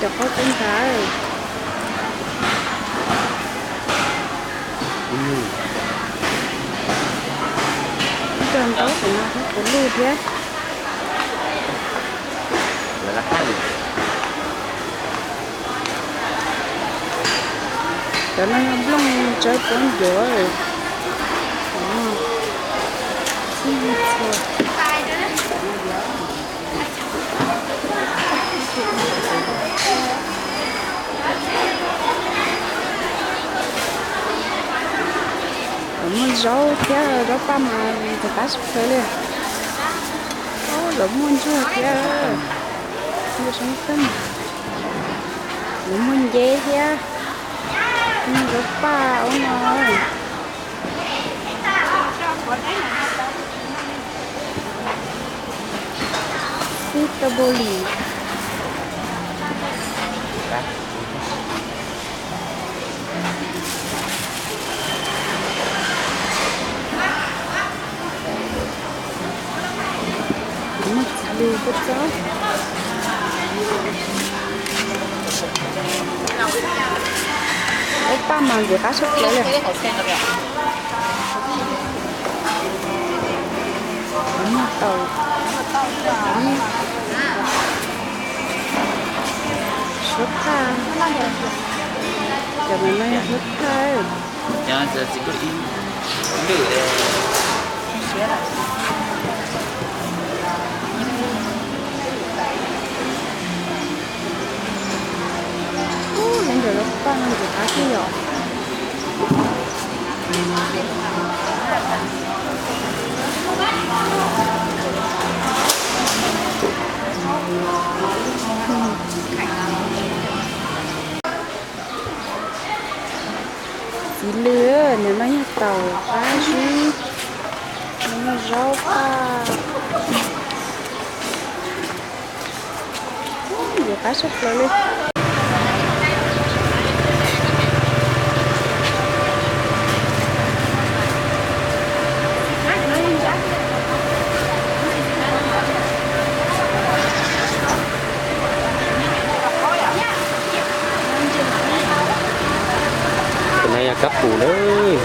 Cov qhaub cub ntawd. Ib co ntaub saum no thiab puav leej thiab. Cov no yog nplooj tsawb puab ncuav. Muaj zaub thiab, zaub paj mas ntxim qab tshaj plaws li. Lawv muaj ntsuag thiab, muaj soob teej, lawv muaj nceb thiab, muaj zaub paj ub no. Xib tau npau lis. Muaj txiv lws kua txob. Ub, paj mas ntxim qab tshaj plaws li. Muaj taum, suab phaj, cov no yog suab phaj. Ub, lawv ntawm lub paj no ntxim qab thiab yom. Txiv lws, nim no yog taum qab zib, no yog zaub paj. Ntxim qab tshaj plaws li. Tus no yog kab pum lawm.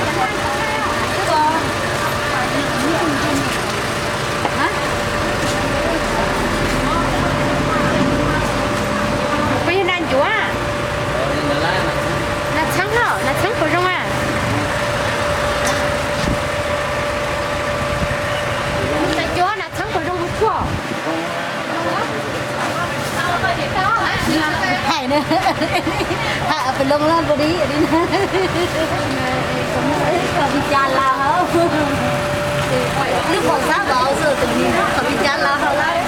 Puas yog nas ncuav? Nas txheeb los? Nas txheeb puas zoo a? Nas ncuav, nas txheeb puas zoo puas tshuaj? Hais na, hais pes loo na pes di, kom li cas los hauv. Lub pom sab vauv xwb, tus ni kom li cas los hauv lawm.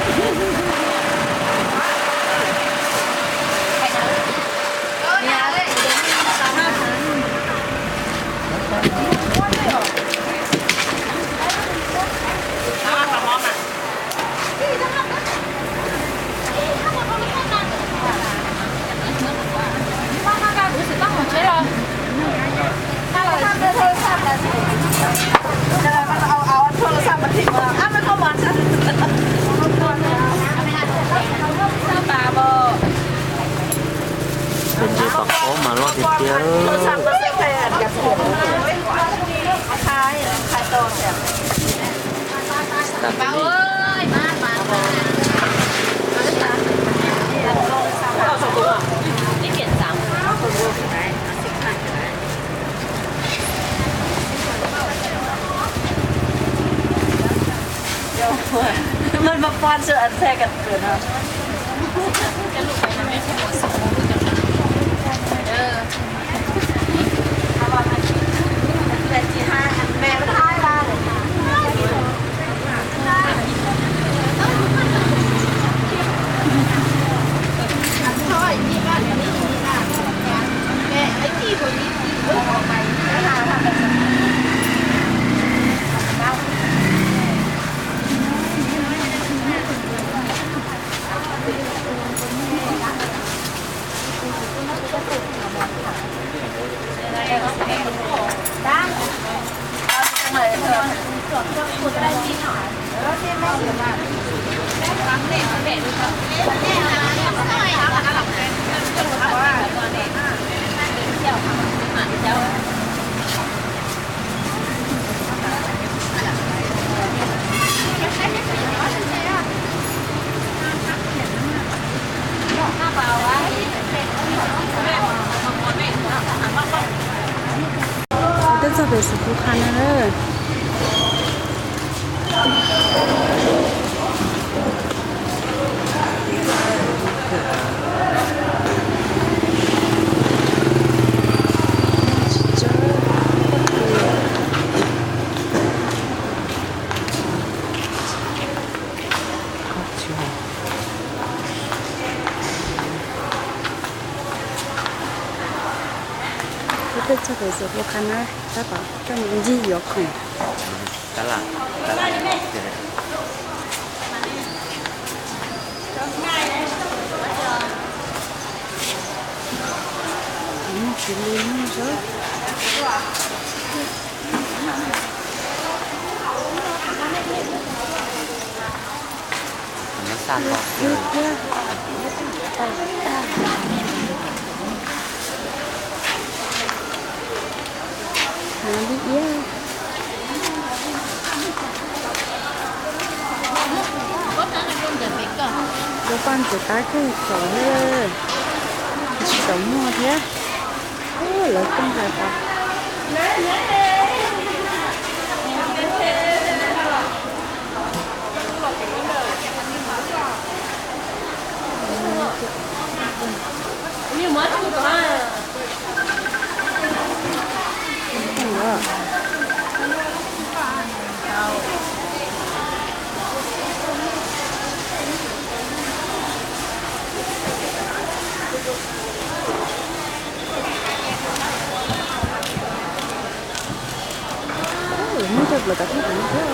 Tus ntses tom qab mas loj tiag tiag. Twb txog pem Xav Phu Khas no lawm. Peb txog pem Xav Phu Khas na, tab tom coj mus ncig yuav khoom. Ua paj ntxim qab kawg thaum tsis tau muaj thiab. Lawv coj nqa tau. Muaj cov plaws kav theej tam no thiab.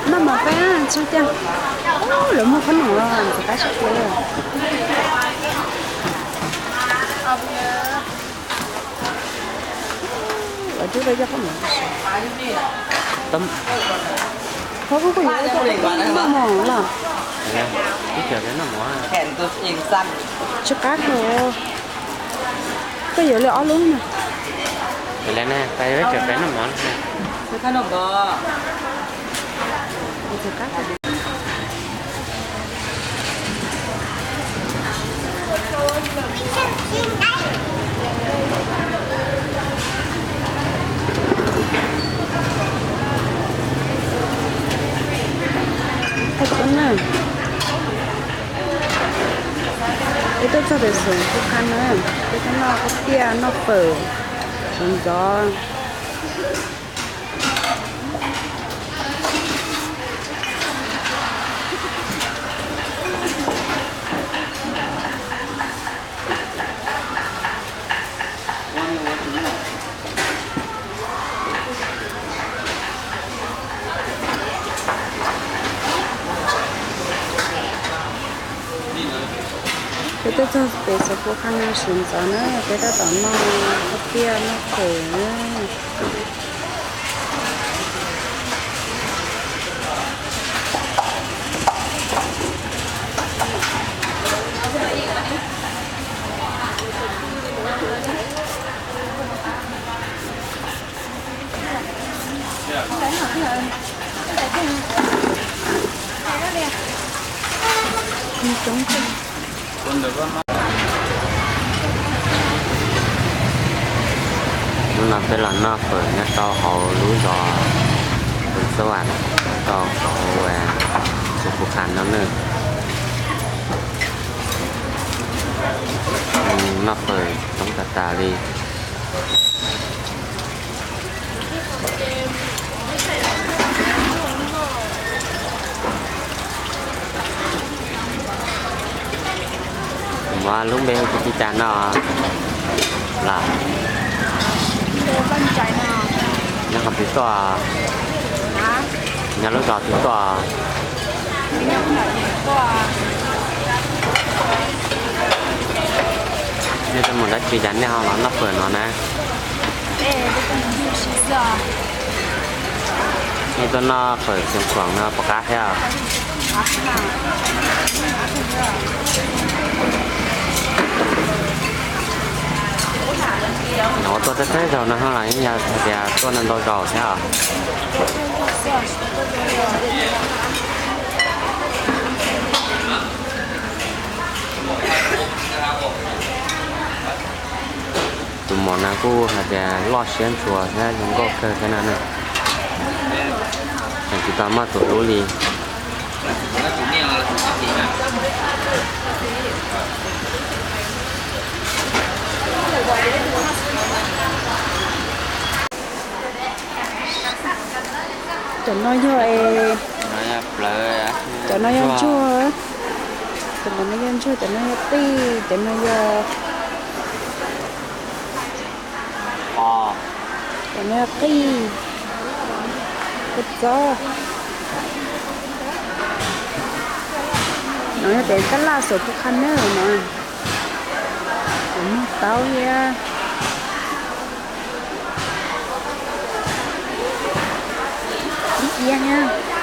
Noj mov peb txhua cag. Lawv muag qhob noom los ntxim qab tshaj plaws. Lawv twb tau coj qhob noom. Qhov kuj kuj yuav ib co noj mov los. Tsis qab kawg. Koj yuav li ob lub na. Peb tuaj txog pem Xav Phu Khas na, peb tuaj noj qhov tiaj noj fawm, sawv ntxov. Peb tuaj txog pem Xav Phu Khas no sawv ntxov na, peb tab tom noj qhov tiaj noj fawm na. Hnub no peb los noj fawm nyob rau hauv lub zos Phoos Xab Vam, rau hauv Xav Phu Khas no na. Noj fawm coob tas tas li. Kuv muab lub npe hu ua li cas no? Las, nyob qhov twg tuaj? Nyob lub zos twg tuaj? Nej tuaj mus dab tsi cas nej ho los noj fawm no na? Nej tuaj noj fawm Xeev Khuam no puas qab thiab? Nyuam qhuav tuaj thawj thawj zaug no los yeej yog hais tias tuaj ntau ntau zaus thiab os. Tus maum no kuj hais tias loj siab ntshua thiab zoo nkauj kawg thiab na. Tseem tsis tau muaj tus hlub li. Cov no yog, cov no yog ntsuag, cov no yog ntsuag, cov no yog qij, cov no yog, cov no yog qij, kua txob. No yog pem tab laj saum pub qha nawb no. Kuv muag taub thiab. Ib iab thiab.